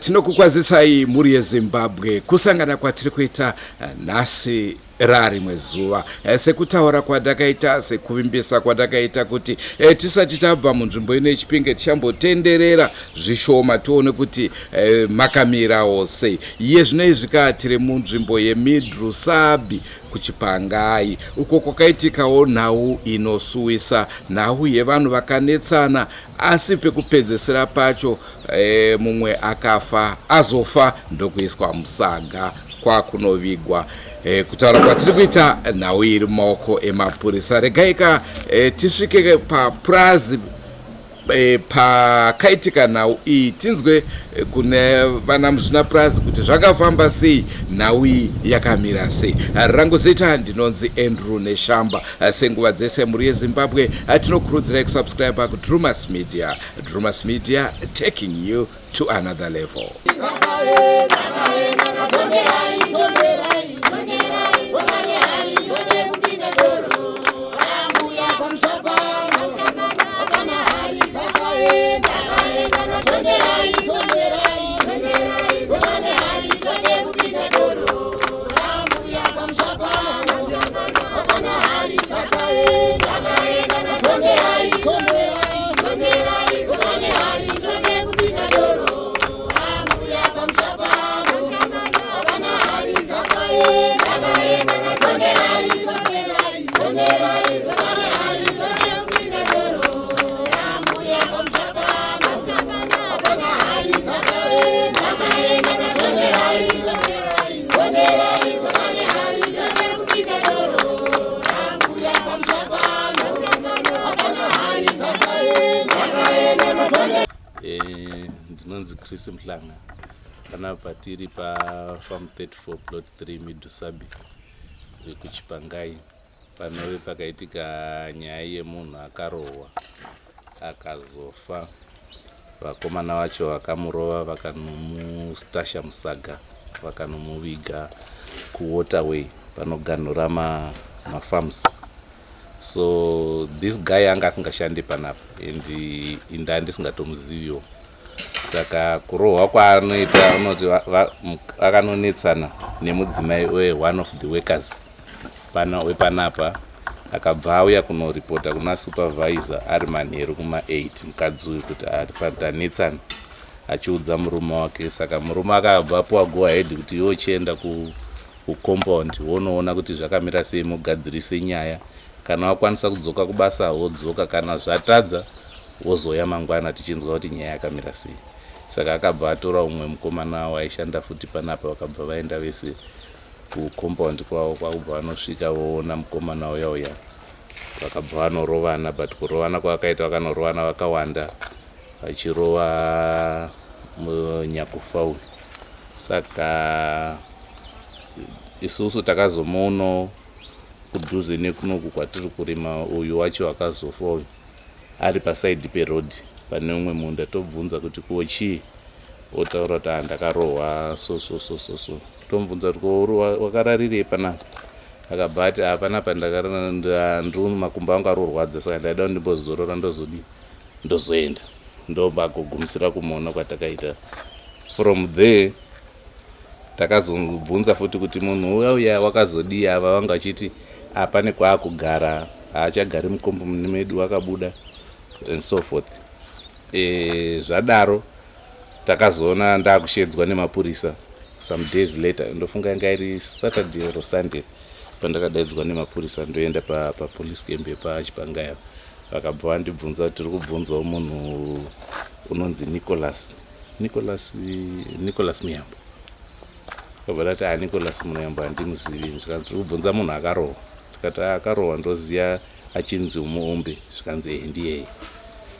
Tinokukwazisai mhuri yeZimbabwe, kusangana kwatiri kuita nhasi rarimwe zuva. Sekutaura kwandakaita, sekuvimbisa kwandakaita kuti tisati tabva munzvimbo ino yeChipinge tichambotenderera zvishoma tione kuti makamirawo sei. Iye zvino izvi ka tiri munzvimbo yeMidrusabi kuChipangai, uko kwakaitikawo nhau inosuwisa, nhau yevanhu vakanetsana, asi pekupedzesera pacho mumwe akafa, azofa ndokuiswa musaga kwakunovigwa. Kutaura kwatiri kuita, nhau iri mumaoko emapurisa. Regaika tisvike papurazi pakaitika nhau iyi, tinzwe kune vana muzvinapurazi kuti zvakafamba sei, nhau iyi yakamira sei. Rangu zita ndinonzi Andrew Neshamba. Senguva dzese, mhuri yeZimbabwe, tinokurudzirai kusubscribe kuDrumas Media. Drumas Media, taking you to another level. Ndinonzi Chris Mhlanga. Panapa tiri pafarm 34 plot 3, Midusabi, kuChipangai, panove pakaitika nyaya yemunhu akarohwa akazofa. Vakomana vacho vakamurova, vakanomustasha musaga, vakanomuviga kuwaterway panoganhura mafarms. So this guy anga asingashandi panapa and inda ndisingatomuziviwo. Saka kurohwa kwaanoita, unoti akanonetsana nemudzimai weone of the workers wepanapa. Akabva auya kunoripota kuna supervisor ari manheru kuma8, mukadzi uyu, kuti tanetsana, achiudza murume wake. Saka murume akabva apiwa go ahead kuti iwe uchienda kucompound wonoona kuti zvakamira sei, mugadzirise nyaya. Kana wakwanisa kudzoka kubasa, wodzoka. Kana zvatadza, wozoya mangwana tichinzwa kuti nyaya yakamira sei. Saka akabva atora umwe mukomana waishanda futi panapa, vakabva vaenda vese kucompound kwavo. Kwakubva vanosvika voona mukomana uya uya, vakabva vanorovana. But kurovana kwavakaita, vakanorovana vakawanda, vachirova nyakufa uyu. Saka isusu takazomuonawo kudhuze nekunoku kwatiri kurima, uyu wacho akazofa uyu ari pasaidhi perodhi pane umwe munda. Tobvunza kuti ko chii, otaura kuti, "Ah, ndakarohwa so so so so so." Tomubvunza kuti ko wakararirei panapa? Akabva ati, "Ah, panapa ndiri makumbo angu ari kurwadza, saka ndaida kuti ndimbozorora, ndozodii, ndozoenda." Ndobagogumisira kumuona kwatakaita. From there takazobvunza futi kuti munhu uya uya wakazodii. Ava vanga vachiti apane kwaakugara, haachagari mukomboni medu, wakabuda and so forth. Zvadaro takazoona ndakushedzwa nemapurisa some days later. Ndofunga yanga iri Saturday or Sunday. Pandakadaidzwa nemapurisa ndoenda papolice camp yepaChipangai, vakabva vandibvunza kuti tiri kubvunzawo munhu unonzi Nicholas Muyambo. Akabva ndati, "A, Nicholas Muyambo handimuzivi." Zvikanzi, "Tiri kubvunza munhu akarohwa." Ndikati, "Akarohwa ndoziva achinzi Muombe." Zvikanzi, "Ehe, ndiyeye."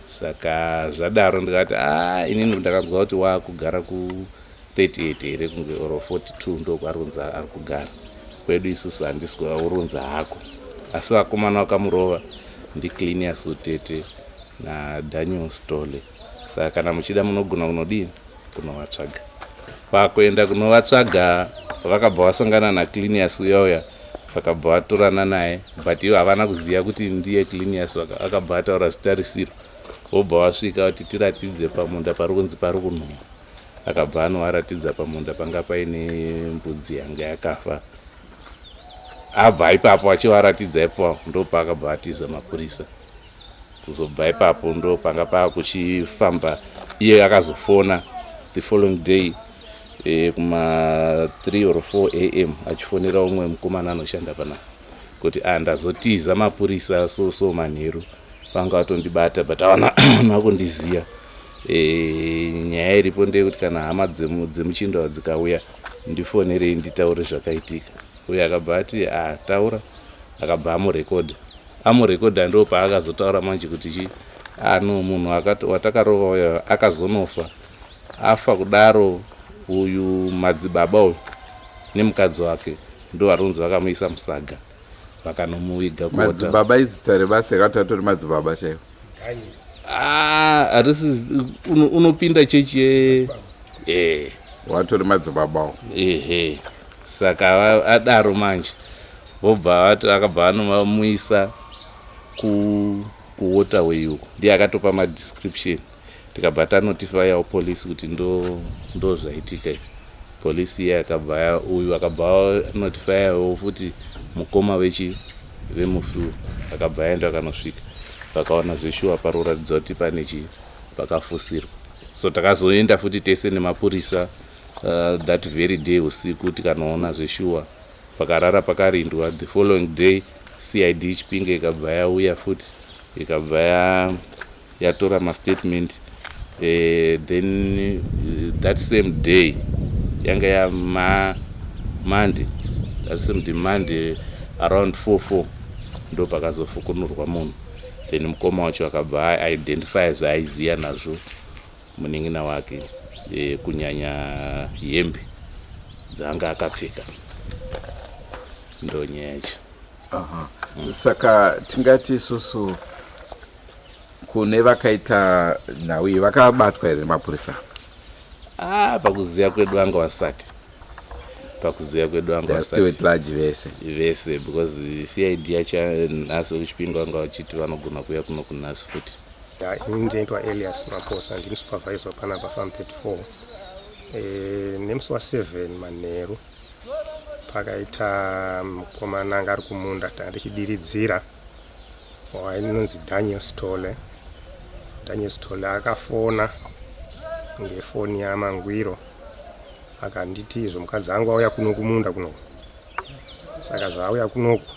Saka zvadaro ndikati, "A, inini ndakanzwa kuti waakugara ku38 here kunge or 42, ndokwaari kunzi ari kugara. Kwedu isusu handisi kuurunza hako." Asi vakomana vakamurova ndiClinius Utete naDaniel Stole, saka kana muchida munogona kunodini, kunovatsvaga. Pakuenda kunovatsvaga, vakabva vasangana naClinius uya uya, vakabva vatorana naye, but ivo havana kuziva kuti ndiye Clinius. Akabva ataura zita risiro. Vobva vasvika kuti, "Tiratidze pamunda pari kunzi pari kunhuhwa." Akabva anovaratidza pamunda panga paine mbudzi yanga yakafa. Abva ipapo achivaratidza ipapo, ndopaakabva atiza mapurisa. Kuzobva ipapo ndo panga paakuchifamba. Iye akazofona the following day kuma 3 or 4 a.m., achifonera umwe mukomana anoshanda panapa kuti, "A, ndazotiza mapurisa so so manheru, vanga vatondibata, but havana kundiziya. Nyaya iripo ndeyekuti kana hama dzemuchinda dzikauya, ndifonerei nditaure zvakaitika." Uyo akabva ati, "A, taura." Akabva amurekodha. Amurekodha, ndo paakazotaura manje kuti chi ano munhu watakarova uyo akazonofa. Afa kudaro, uyu madzibaba uyu nemukadzi wake ndo vari kunzi vakamuisa musaga, vakanomuviga. Madzibaba izita rebasa yakati atori madzibaba chaivo? Ah, harisi unopinda chechi ye Watori madzibabawo. Ehe. Saka adaro manje, vobva vati akabva anomuisa kuwaterway uko. Ndiye akatopa madescription. Tikabva tanotifyawo polisi kuti ndo zvaitika izvi. Polisi iye akabva, uyu akabva anotifyawo futi mukoma vechi vemufi, akabva aenda, akanosvika, vakaona zveshuwa pari kuratidza kuti pane chi pakafusirwa. So takazoenda futi tese nemapurisa that very day usiku, tikanoona zveshuwa pakarara pakarindwa. The following day CID Chipinge ikabva yauya futi, ikabva yatora mastatement. Then that same day yanga yaMonday, that same day Monday around 4 4 ndo pakazofukunurwa munhu. Then mukoma wacho akabva aidentify zvaaiziya nazvo munin'ina wake, kunyanya hembe dzaanga akapfeka. Ndo nyaya yacho. Aha. Saka tingati isusu kune vakaita nhau iyi vakabatwa here nemapurisa? Ah, pakuziva kwedu anga vasati, pakuziva kwedu anga They are still vasati. at large vese? Vese, because CID yacho nhasi kuChipinge vanga vachiti vanogona kuuya kuno kunhasi futi. Ya, ini ndinoitwa Elias Maposa, ndini supervisor panapa Farm 34. Nemusi wa7 manheru pakaita mukomana anga ari kumunda, tanga tichidiridzira, wainonzi Daniel Stole. Daniel Stole akafona ngefoni yaMangwiro, akanditi izvo mukadzi angu auya kuno kumunda kunoku, saka zvaauya kunoku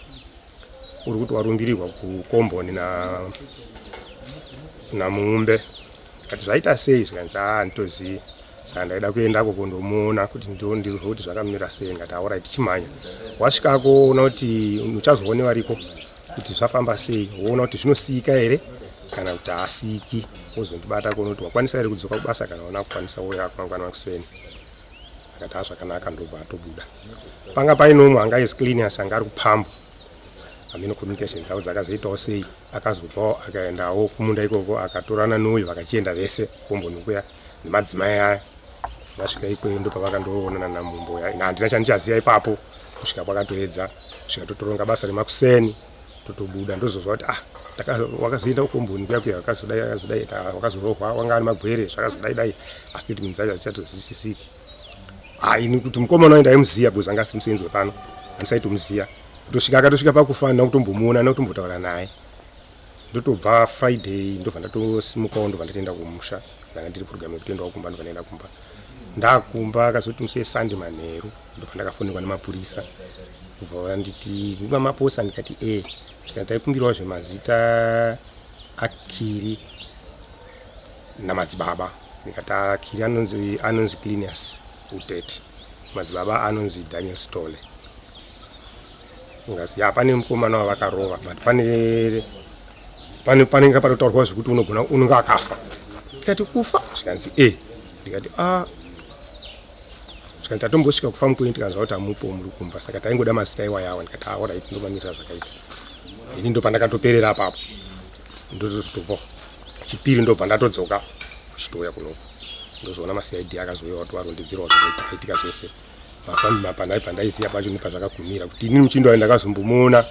uri kuti warumbirirwa kukomboni na naMuumbe. Kati, "Zvaita sei?" Zvikanzi, "A, handitozivi, saka ndaida kuendako kundomuona kuti ndizwe kuti zvakamira sei." Ndikati, "Alright, tichimhanya." Wasvikako woona kuti uchazoone variko kuti zvafamba sei, woona kuti zvinosiyika here kana kuti haasiyiki, wozondibata kuona kuti wakwanisa here kudzoka kubasa. Kana una kukwanisa, wouya mangwana kuseni. Akati, "Ha, zvakanaka." Ndobva atobuda. Panga paine umwe anga aizi Cleaners, anga ari kupambo. Hameno communication dzavo dzakazoitawo sei. Akazobvawo akaendawo kumunda ikoko, akatorana nouyu, vakachienda vese komboni kuya nemadzimai aya. Vasvika ikweyo ndopavakandoonana naMumboya. Handina chandichaziva ipapo kusvika kwakatoedza, kusvika totoronga basa remakuseni, totobuda. Ndozozwa kuti, ah, wakazoenda kukomboni kuya kuya, wakazodai, akazodai, wakazorohwa, wanga ari magwere, zvakazodai dai, asi statement dzacho hadzichatonzwisisiki. Hai, kuti mukomana waenda aimuziya because anga asiri musenzi wepano, handisaitomuziya. Kutosvika akatosvika pakufa handina kutombomuona, handina kutombotaura naye. Ndotobva Friday, ndobva ndatosimukawo, ndobva ndatoenda kumusha. Ndanga ndiri program yekutoendawo kumba. Ndobva ndaenda kumba. Ndakumba akazoti musi weSunday manheru ndobva ndakafonerwa nemapurisa. Ndokubva vanditi ndivamaposa ndikati e ndikati taikumbirawo zvemazita akiri namadzibaba ndikati akiri anonzi anonzi Clinius Utete madzibaba anonzi Daniel Stole ngazi ya pane mukomana wavakarova but pane pane panenge patotaurwa zvekuti unogona unenge akafa ndikati kufa zvikanzi e ndikati a zvikanzi tatombosvika kufamu kwenyu tikanzwa kuti hamupo muri kumba saka taingoda mazita iwayawa ndikati aorit ndomamirira zvakaita ini ndopandakatoperera apapo ndotozotobva chipiri ndobva ndatodzoka kuchitouya kunoko ndozoona macid akazouya watovarondedzerawo zvakaitika zvese mafambi mapandai pandaiziva pacho nepazvakagumira kuti ini muchindo ayo ndakazombomuona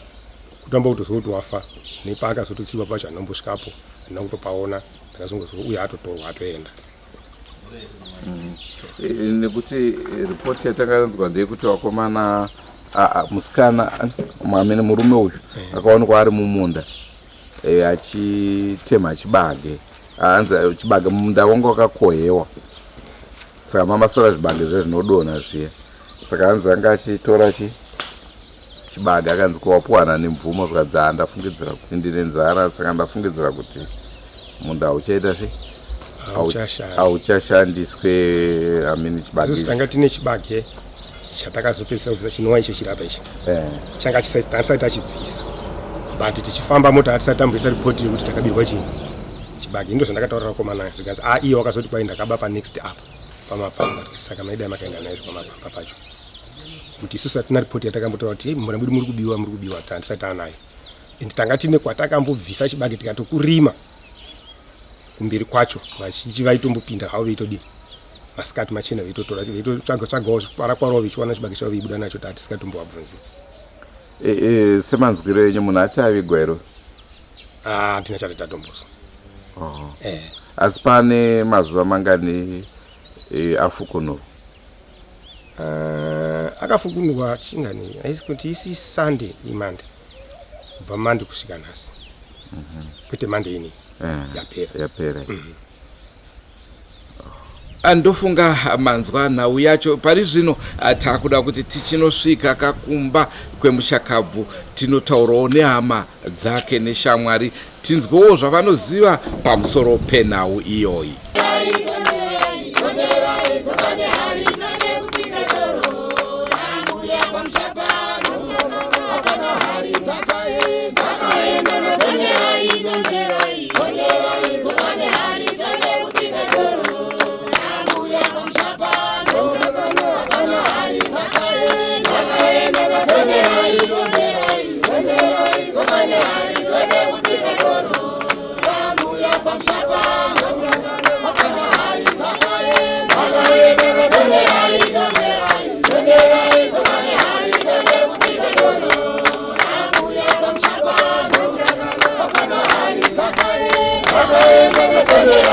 kutamba kutozwa kuti wafa nepaakazototsiwa pacho anombosvikapo handina kutopaona ndakazongozwa uye atotorwa atoenda mm. e, nekuti ripoti yatakanzwa ndeyekuti vakomana musikana amene murume uyu eh. akaonekwa ari mumunda e, achitema chibage hanzi chibage mumunda wanga wakakohewa saka mamasora zvibage zve zvinodonha zviya saka hanzi anga achitora chi chibage akanzi kuwapuwana nemvumo zvikanzi haa ndafungidzira kuti ndine nzara saka ndafungidzira kuti munda hauchaita sei hauchashandiswe amini chibage tanga tine chibage chatakazopedzisira kubvisa chinova icho chiri apa ichi eh. changa tisati tachibvisa but tichifamba mota hatisati tamboisa ripoti yekuti takabirwa chii chibage ndo zvandakataurira vakomana zvikanzi a ah, iye wakazoti kwai ndakaba panext up pamapamba saka maidai makaenda naizvo pamapamba pacho kuti isusu hatina ripoti yatakambotaura kuti muna medu muri kubiwa muri kubiwa tandisati anayo and tanga tine kwatakambobvisa chibage tikatokurima kumberi kwacho vazhinji vaitombopinda havo veitodii masikati machena veitotora veitotsvaga tsvagawo kwarakwarawo vechiwana chibage chavo veibuda nacho tatisingatombovabvunzi e, e, semanzwiro enyu munhu ati avigwa iro ah, hatina chati tatombozo oh. eh. asi pane mazuva mangani e, afukunurwa uh, akafukunurwa chingani aisi kuti isi sunday imande kubva mande kusvika nhasi mhm. kwete mande ini eh, yapera yapera mm -hmm. Ndofunga manzwa nhau yacho pari zvino takuda kuti tichinosvika kakumba kwemushakabvu tinotaurawo nehama dzake neshamwari tinzwewo zvavanoziva pamusoro penhau iyoyi.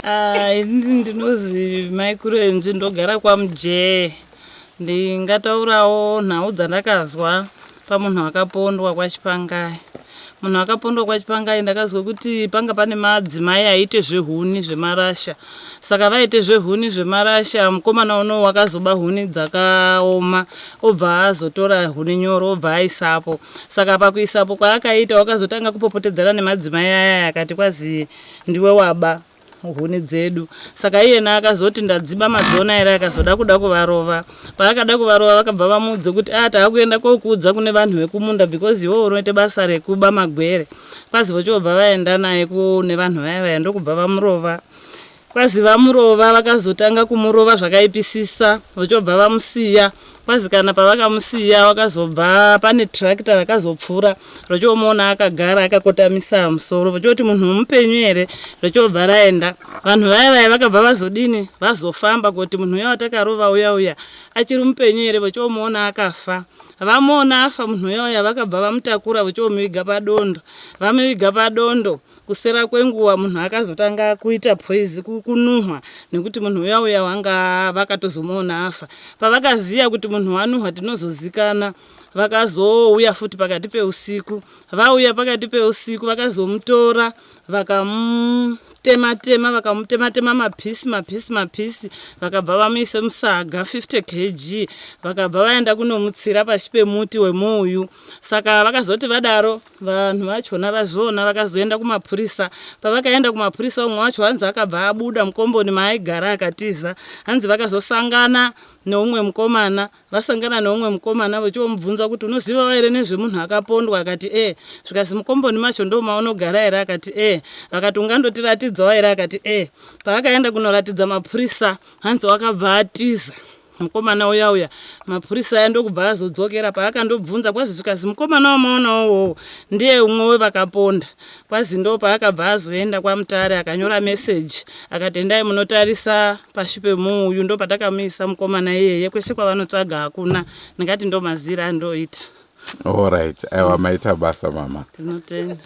Ah, ini ndinozi mai Kurenzvi ndogara kwaMujee. Ndingataurawo nhau dzandakazwa pamunhu akapondwa kwaChipangai. Munhu akapondwa kwaChipangai ndakazwa kuti panga pane madzimai aiite zvehuni zvemarasha. Saka vaite zvehuni zvemarasha mukomana uno wakazoba huni dzakaoma obva azotora huni nyoro obva aisapo. Saka pakuisapo kwaakaita wakazotanga kupopotedzana nemadzimai aya akati kwazi ndiwe waba huni dzedu saka iyena akazoti ndadziba madziona here akazoda kuda kuvarova paakada kuvarova vakabva vamuudza kuti a ah, taakuenda kokuudza kune vanhu vekumunda because iwewe unoita basa rekuba magwere kwazi vochobva vaenda naye kune vanhu vaya vaya ndokubva vamurova Kwazi vamurova vakazotanga kumurova zvakaipisisa vochobva vamusiya kwazi kana pavakamusiya wakazobva pane tractor rakazopfuura rochomuona akagara akakotamisa musoro vochoti munhu mupenyu here rochobva raenda vanhu vaya vaya vakabva vazodini vazofamba kuti munhu uya watakarova uya uya achiri mupenyu here vochomuona akafa vamuona afa munhu uya uya vakabva vamutakura vochomuviga padondo vamuviga padondo Kusera kwenguva munhu akazotanga kuita poizi kunuhwa nekuti munhu uya uya wanga vakatozomuona afa. Pavakaziya kuti munhu wanuhwa tinozozikana. Vakazouya futi pakati peusiku. Vauya pakati peusiku vakazomutora vakamutema-tema vakamutema-tema mapisi mapisi mapisi vakabva vamuisa musaga 50 kg vakabva vaenda kunomutsira pashi pemuti wemuuyu. Saka vakazoti vadaro vanhu vachona vazviona vakazoenda kumapurisa. Pavakaenda kumapurisa umwe wacho hanzi akabva abuda mukomboni maaigara akatiza. Hanzi vakazosangana neumwe mukomana Vasangana neumwe mukomana vochiomubvunza kuti unozivawo here nezvemunhu akapondwa akati e zvikazi mukomboni macho ndo maunogara here akati e vakati ungandotiratidzawo here akati e paakaenda kunoratidza mapurisa hanzi wakabva atiza mukomana uya uya mapurisa aya ndokubva azodzokera paakandobvunza kwazi zvikazi mukomana wamaona uwowo ndiye umwe wevakaponda kwazi ndo paakabva azoenda kwamutare akanyora meseji akati endai munotarisa Pashi pemuuyu ndopatakamuisa mukomana iyeye kwese kwavanotsvaga hakuna ndingati ndomazira andoita. Alright, aiwa maita basa mama. Tinotenda.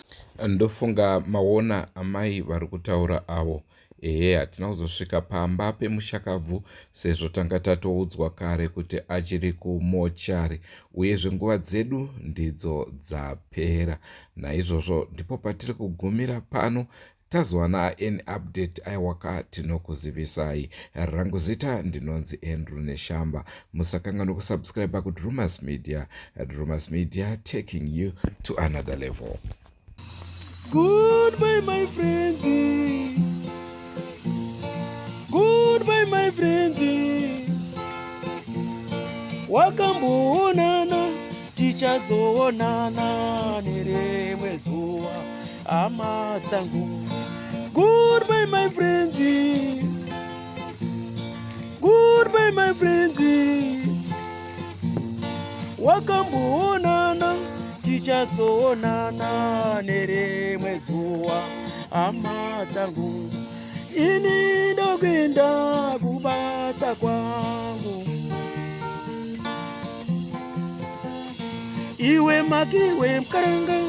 Ndofunga maona amai vari kutaura avo. Ehe hatina kuzosvika pamba pemushakabvu sezvo tanga tatoudzwa kare kuti achiri kumochari uyezve nguva dzedu ndidzo dzapera. Naizvozvo ndipo patiri kugumira pano Tazowana any update aiwaka tinokuzivisai. Rangu zita ndinonzi Andrew Neshamba. Musakanganwe kusubscribe kuDrumas Media. Drumas Media taking you to another level. Goodbye my friends. Goodbye my friends. Wakamboonana tichazoonana nerimwe zuva. Hama dzangu. Goodbye my friends. Goodbye my friends. Wakamboonana tichazoonana nerimwe zuva hama dzangu. Ini ndokuenda kubasa kwangu. Iwe makiwe mkaranga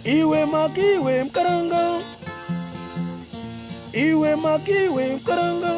Iwe makiwe mkaranga Iwe makiwe mkaranga